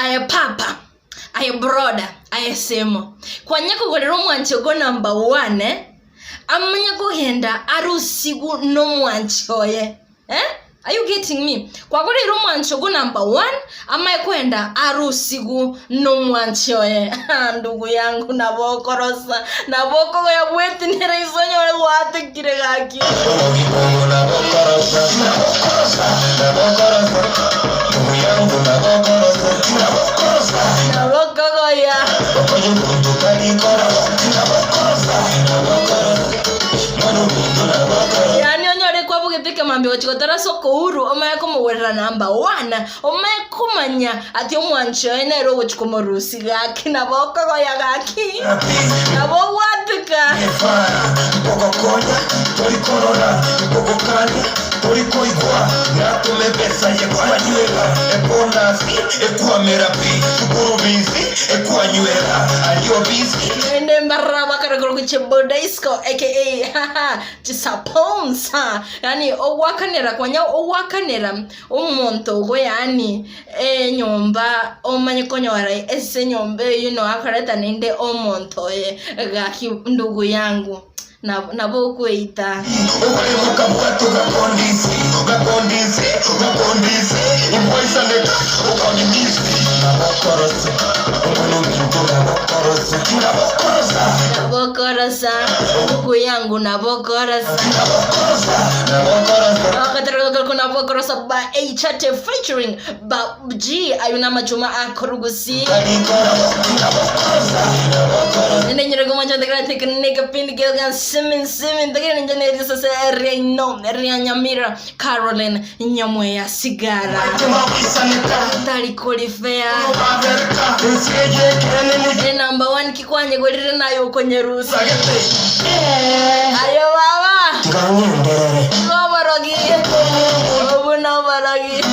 Aye papa, aye broda, aye semo, kwanya kogorera omwanchi ogo number one, amanye kogenda arusigwe nomwanchi oye eh? Are you getting me? Kwagoreire omwanchi ogo number one, amaye kogenda arusigwe nomwanchi oye. Ndugu yangu nabo okorosa, nabo okogoya bwetinere iso onyore gwatekire gaki. Nabo okogoya. Yaani onyore kwabugete ekemambia gochia gotara ase okouru omanye komogorera number one, omanye komanya ati omwanchi oye nere ogochia komorusia gaki nabo okogoya gaki, nabo ogwateka. Naende mbarabwo bakarokerwa gochia Bodaisco aka Chisaponsa, yaani ogwakanera konya ogwakanera omonto ogo yaani enyomba omanye konyora ase enyomba eywo noo akoreta naende omonto oye gaki ndugu yangu nabo nabo okweita. Nabokorosa, ndugu yangu nabokorosa. Akatereka nabokorosa ba H-Chate featuring ba G ayo namachuma akorugusi. Nende nyerego mwancho ndagera tekinike pindi gelgan simin simin ndagera ninje nerisase reino ria Nyamira Caroline Nyamweya Sigara tari korifea e number one kikwanyegorire naye okonyerusa ayo baba noborogi obu noborogi